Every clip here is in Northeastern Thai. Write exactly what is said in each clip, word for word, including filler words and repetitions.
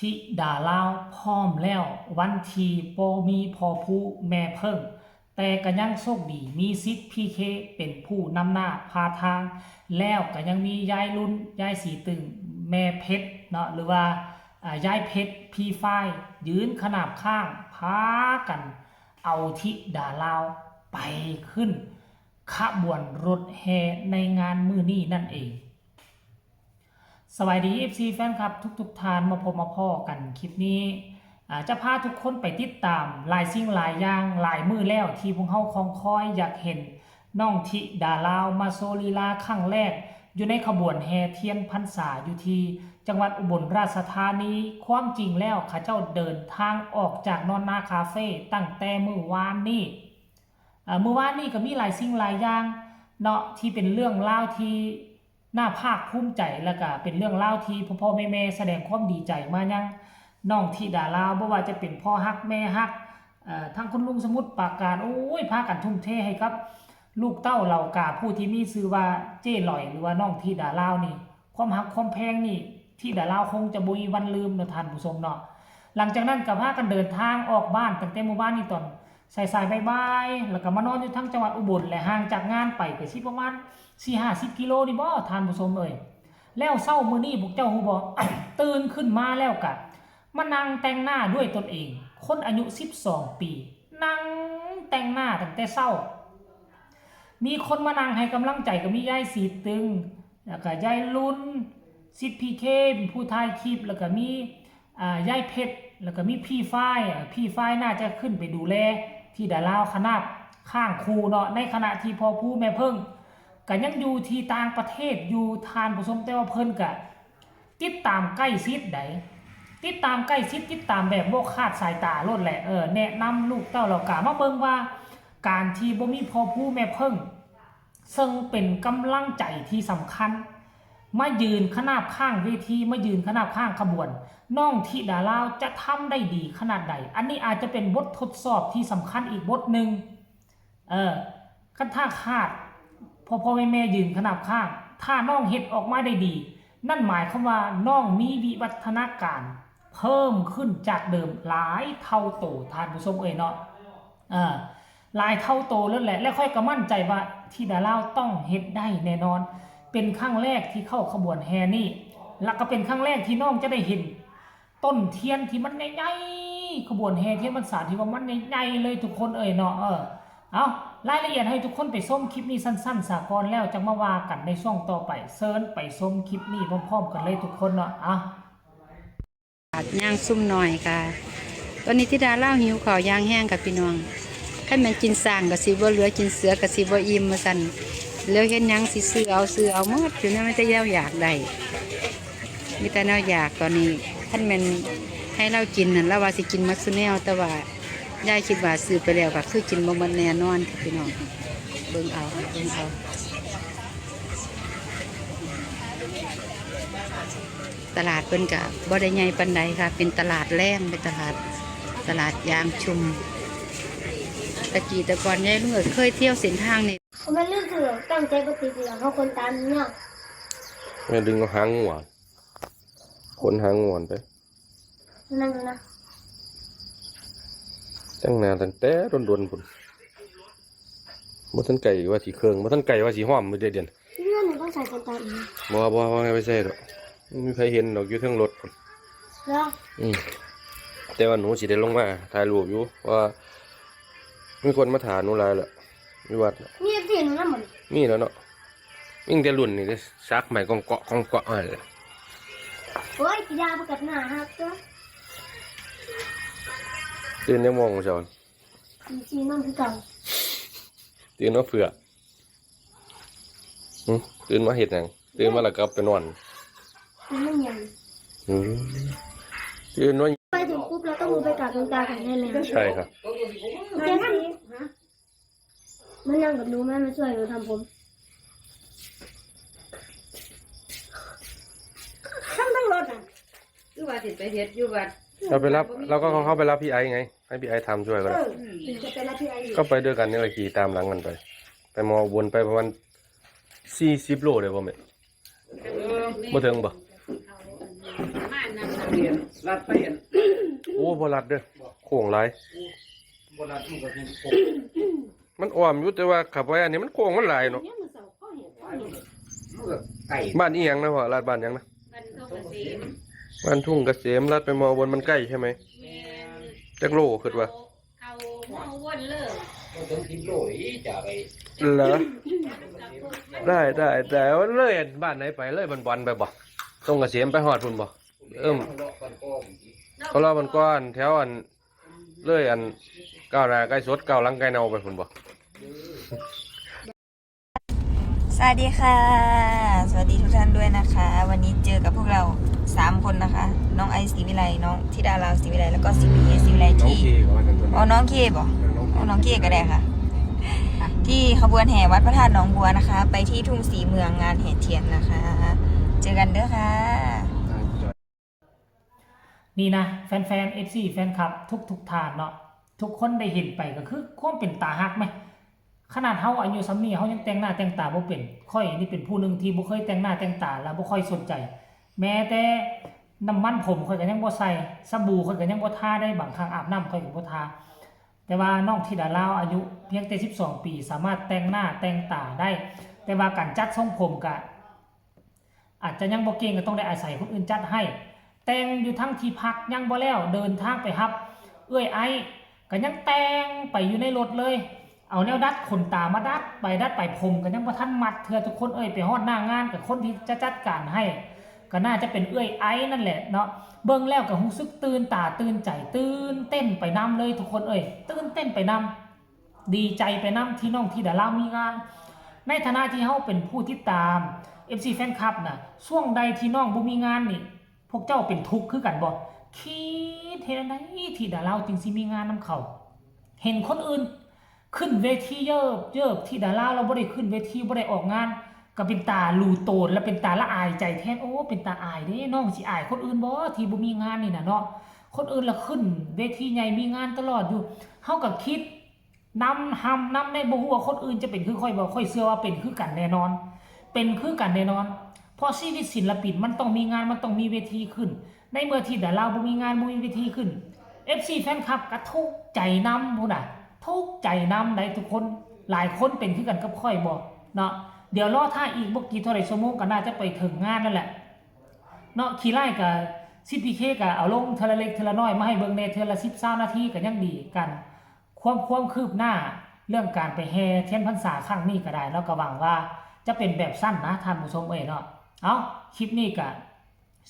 ธิดาลาวพร้อมแล้ว วันที่บ่มีพ่อภูแม่เพิ่ง แต่ก็ยังโชคดีมีสิทธิ์พีเคเป็นผู้นำหน้าพาทาง แล้วก็ยังมียายลุน ยายสีตึง แม่เพชรเนาะ หรือว่า อ่า ยายเพชร พีไฟ ยืนขนาบข้าง พากันเอาธิดาลาวไปขึ้นขบวนรถแห่ในงานมื้อนี้นั่นเอง สวัสดี เอฟซี แฟนคลับทุกๆท่าน มาพบมาพ้อกันคลิปนี้ อ่า จะพาทุกคนไปติดตามหลายสิ่งหลายอย่าง หลายมื้อแล้วที่พวกเฮาคองคอยอยากเห็นน้องธิดาลาวมาโชว์ลีลาครั้งแรก อยู่ในขบวนแห่เทียนพรรษาอยู่ที่จังหวัดอุบลราชธานี ความจริงแล้วเขาเจ้าเดินทางออกจากนอนนาคาเฟ่ตั้งแต่มื้อวานนี้ อ่า มื้อวานนี้ก็มีหลายสิ่งหลายอย่างเนาะ ที่เป็นเรื่องราวที่น่าภาคภูมิใจ แล้วก็เป็นเรื่องราวที่พ่อๆแม่ๆแสดงความดีใจมายังน้องธิดาลาว บ่ว่าจะเป็นพ่อฮักแม่ฮัก เอ่อ ทั้งคุณลุงสมุทรปราการ โอ้ย พากันทุ่มเทให้กับลูกเต้าเหล่ากาผู้ที่มีชื่อว่าเจ้หลอย หรือว่าน้องธิดาลาวนี่ ความฮักความแพงนี่ ธิดาลาวคงจะบ่มีวันลืมเนาะท่านผู้ชมเนาะ หลังจากนั้นก็พากันเดินทางออกบ้านตั้งแต่มื้อวานนี้ตอน สายๆบ่ายๆ แล้วก็มานอนอยู่ทางจังหวัดอุบล และห่างจากงานไปก็สิประมาณสี่ห้าสิบกิโลนี่บ่ท่านผู้ชมเอ้ย แล้วเช้ามื้อนี้พวกเจ้าฮู้บ่ ตื่นขึ้นมาแล้วก็มานั่งแต่งหน้าด้วยตนเอง คนอายุสิบสองปี นั่งแต่งหน้าตั้งแต่เช้า มีคนมานั่งให้กำลังใจก็มียายสีตึง แล้วก็ยายลุน สิทธิ์พีเค เป็นผู้ถ่ายคลิป แล้วก็มี อ่า ยายเพชร แล้วก็มีพี่ฝ้าย อ่า พี่ฝ้ายน่าจะขึ้นไปดูแลธิดาลาวขนาบข้างคู่เนาะ ในขณะที่พ่อภูแม่เพิ่งก็ยังอยู่ที่ต่างประเทศอยู่ท่านผู้ชม แต่ว่าเพิ่นก็ติดตามใกล้ชิดใด ติดตามใกล้ชิด ติดตามแบบบ่ขาดสายตาโลดแหละ เออ แนะนำลูกเต้าเหล่ากามาเบิ่งว่า การที่บ่มีพ่อภูแม่เพิ่ง ซึ่งเป็นกำลังใจที่สำคัญ มายืนขนาบข้างเวที มายืนขนาบข้างขบวน น้องธิดาลาวจะทำได้ดีขนาดใด อันนี้อาจจะเป็นบททดสอบที่สำคัญอีกบทหนึ่ง เออ คันถ้าขาดพ่อพ่อแม่แม่ยืนขนาบข้าง ถ้าน้องเฮ็ดออกมาได้ดี นั่นหมายความว่าน้องมีวิวัฒนาการเพิ่มขึ้นจากเดิมหลายเท่าโต ท่านผู้ชมเอ้ยเนาะ เออ หลายเท่าโตเลยแหละ และข้อยก็มั่นใจว่าธิดาลาวต้องเฮ็ดได้แน่นอน เป็นครั้งแรกที่เข้าขบวนแห่นี่ แล้วก็เป็นครั้งแรกที่น้องจะได้เห็นต้นเทียนที่มันใหญ่ๆ ขบวนแห่เทียนพรรษาที่ว่ามันใหญ่ๆเลยทุกคนเอ้ยเนาะ เออ เอา รายละเอียดให้ทุกคนไปชมคลิปนี้สั้นๆ สาก่อน แล้วจั่งมาว่ากันในช่วงต่อไป เชิญไปชมคลิปนี้พร้อมๆกันเลยทุกคนเนาะ เอา ย่างซุ่มหน่อยค่ะ ตอนนี้ธิดาลาวหิวข้าวอย่างแฮงค่ะพี่น้อง คันแม่นกินช้างก็สิบ่เหลือ กินเสือก็สิบ่อิ่มว่าซั่น แล้วเฮ็ดหยังสิซื้อเอา ซื้อเอาหมด อยู่นั่นมีแต่แนวอยากได้ มีแต่แนวอยากตอนนี้ คันแม่นให้ลาวกินนั่น ลาวว่าสิกินหมดซุแนว แต่ว่ายายคิดว่าซื้อไปแล้วก็คือกินบ่หมดแน่นอนค่ะพี่น้อง เบิ่งเอา เบิ่งเอา ตลาดเพิ่นก็บ่ได้ใหญ่ปานใดค่ะ เป็นตลาดแลง เป็นตลาด ตลาดยางชุม แต่กี้แต่ก่อนยายลุงก็เคยเที่ยวเส้นทางนี้ เขาไม่เลือกเสือตั้งใจปฏิบัติเขาคนตามเนี่ย แม่ดึงเอาหางงัว ขนหางงัวไป นั่งนะ ตั้งนานตั้งแต่โดนๆ พุ่น บ่ทันไกลว่าสิเคิ่ง บ่ทันไกลว่าสิฮ้อมมื้อเดียวเดียว ที่เพื่อนหนูต้องใส่กันตาอีก บ่ บ่ บ่ให้ไปใส่ดอก บ่มีไผเห็นดอก อยู่เทิงรถพุ่น เหรอ อืม แต่ว่าหนูสิได้ลงมาถ่ายรูปอยู่ เพราะว่ามีคนมาถ่าหนูหลายแล้ว อยู่วัดน่ะ มีเอฟซีหนูนำบ่นี่ มีแล้วเนาะ มีตั้งแต่รุ่นนี้เด้ สักใหม่กองเกาะ กองเกาะมาเลย โอ้ย อย่าไปกัดหน้าฮักตัว ตื่นจักโมงเช้า ตีสี่นอนคือเก่า ตื่นมาเพื่อ หึ ตื่นมาเฮ็ดหยัง ตื่นมาแล้วกลับไปนอน ตื่นมาหยัง อืม ตื่นมา ไปถึงปุ๊บเราต้องลงไปกราบหลวงตาก่อนได้ไหม ใช่ครับ แกทำ มานั่งกับหนูไหม มาช่วยหนูทำผม ทั้งทั้งรถอ่ะ คือว่าสิไปเฮ็ดอยู่วัด เราไปรับ เราก็เข้าไปรับพี่ไอซ์ไง ให้พี่ไอซ์ทำช่วยก็ได้ เออ อืม ถึงจะไปรับพี่ไอซ์อยู่ ก็ไปด้วยกันนี่แหละ ขี่ตามหลังกันไป ไปมออุบลไปประมาณสี่สิบโลได้บ่แม่ เออ บ่ถึงบ่ ประมาณ เรียนรัดไปอัน โอ้บ่ลัดเด้อโค้งหลาย บ่รัดมันก็เป็นโค้ง มันอ้อมอยู่แต่ว่าขับไว้อันนี้มันโค้งมันหลายเนาะ เนี่ยมันเสาข้อเห็ดข้อเห็ด มันก็ไก่ บ้านอีหยังนะพ่อลัดบ้านหยังนะ มันก็เกษม บ้านทุ่งเกษมลัดไปมอบนมันใกล้ใช่ไหม แม่น จักโลคิดว่า เขาเขาเมาวนเลย ก็ถึงสิบโลอีจะไป เหรอได้ได้แต่ว่าเลยบ้านไหนไปเลยบอนบอนไปบ่ตรงเกษมไปฮอดพุ่นบ่เอิ่ม เลาะกันก็ เขาเล่ามันก้อนแถวอันเลยอันก้าวหน้าใกล้สดก้าวหลังใกล้เน่าไปพุ่นบ่ สวัสดีค่ะ สวัสดีทุกท่านด้วยนะคะ วันนี้เจอกับพวกเราสามคนนะคะ น้องไอซ์ศรีวิไล น้องธิดาลาวศรีวิไล แล้วก็ซีพีเอศรีวิไล น้อง ที่ เคเขาว่ากันตัว อ๋อ นี้ น้องเคบอก น้องเค อ๋อน้องเคก็ได้ค่ะ ที่ขบวนแห่วัดพระธาตุหนองบัวนะคะ ไปที่ทุ่งศรีเมืองงานแห่เทียนนะคะ เจอกันเด้อค่ะ นี่นะแฟนๆ เอฟซี แฟนคลับทุกๆท่านเนาะ ทุกคนได้เห็นไปก็คือความเป็นตาฮักไหม ขนาดเฮาอายุส่ำนี้เฮายังแต่งหน้าแต่งตาบ่เป็น ข้อยนี่เป็นผู้หนึ่งที่บ่เคยแต่งหน้าแต่งตาและบ่ค่อยสนใจ แม้แต่น้ำมันผมข้อยก็ยังบ่ใส่ สบู่ข้อยก็ยังบ่ทาได้ บางครั้งอาบน้ำข้อยก็บ่ทา แต่ว่าน้องธิดาลาวอายุเพียงแต่สิบสองปี สามารถแต่งหน้าแต่งตาได้ แต่ว่าการจัดทรงผมก็ อาจจะยังบ่เก่งก็ต้องได้อาศัยคนอื่นจัดให้ แต่งอยู่ทั้งที่พักยังบ่แล้ว เดินทางไปฮับ เอื้อยไอ้ก็ยังแต่งไปอยู่ในรถเลย เอาแนวดัดขนตามาดัดไปดัดไป ผมก็ยังบ่ทันมัดเทื่อ ทุกคนเอ้ย ไปฮอดหน้างานกับคนที่จะจัดการให้ ก็น่าจะเป็นเอื้อยไอ้นั่นแหละเนาะ เบิ่งแล้วก็รู้สึกตื่นตาตื่นใจ ตื่นเต้นไปนำเลยทุกคนเอ้ย ตื่นเต้นไปนำ ดีใจไปนำที่น้องธิดาลาวมีงาน ในฐานะที่เฮาเป็นผู้ติดตาม เอฟซี แฟนคลับน่ะ ช่วงใดที่น้องบ่มีงานนี่ พวกเจ้าเป็นทุกข์คือกันบ่ คิดเฮ็ดจั่งใดธิดาลาวจึงสิมีงานนำเขา เห็นคนอื่นขึ้นเวทีเยิบเยิบ ธิดาลาวเราบ่ได้ขึ้นเวที บ่ได้ออกงาน ก็เป็นตาหลู่โตนและเป็นตาละอายใจแทน โอ้ เป็นตาอายเด้ น้องสิอายคนอื่นบ่ที่บ่มีงานนี่น่ะเนาะ คนอื่นละขึ้นเวทีใหญ่มีงานตลอดอยู่ เฮาก็คิด นำ หำนำใน บ่ฮู้ว่าคนอื่นจะเป็นคือข้อยบ่ ข้อยเชื่อว่าเป็นคือกันแน่นอน เป็นคือกันแน่นอน เพราะชีวิตศิลปินมันต้องมีงาน มันต้องมีเวทีขึ้น ในเมื่อธิดาลาวบ่มีงาน บ่มีเวทีขึ้น เอฟซี แฟนคลับก็ทุกข์ใจนำพุ้นน่ะ ทุกข์ใจนำได้ทุกคน หลายคนเป็นคือกันกับข้อยบ่เนาะ เดี๋ยวรอท่าอีกบ่กี่เท่าใดชั่วโมงก็น่าจะไปถึงงานนั่นแหละเนาะ ขี้ไล่ก็ ซีพีเค ก็เอาลงเทื่อละเล็กเทื่อละน้อยมาให้เบิ่งแหน่ เทื่อละสิบ ซาวนาทีก็ยังดีกัน ความ ความคืบหน้าเรื่องการไปแห่เทียนพรรษาครั้งนี้ก็ได้ แล้วก็หวังว่าจะเป็นแบบสั้นนะท่านผู้ชมเอ้ยเนาะ เอา คลิปนี้ก็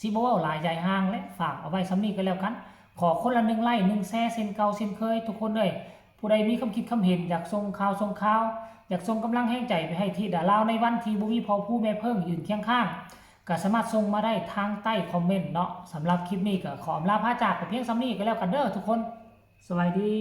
สิบ่เว้าหลายยายห่างและฝากเอาไว้ส่ำนี้ก็แล้วกัน ขอคนละหนึ่งไลค์ หนึ่งแชร์ เช่นเก่าเช่นเคย ทุกคนเอ้ย ผู้ใดมีความคิดความเห็น อยากส่งข่าวส่งข่าว อยากส่งกำลังแฮงใจไปให้ธิดาลาวในวันที่บ่มีพ่อผู้แม่เพิ่งยืนเคียงข้าง ก็สามารถส่งมาได้ทางใต้คอมเมนต์เนาะ สำหรับคลิปนี้ก็ขออำลาพาจากไปเพียงส่ำนี้ก็แล้วกันเด้อทุกคน สวัสดี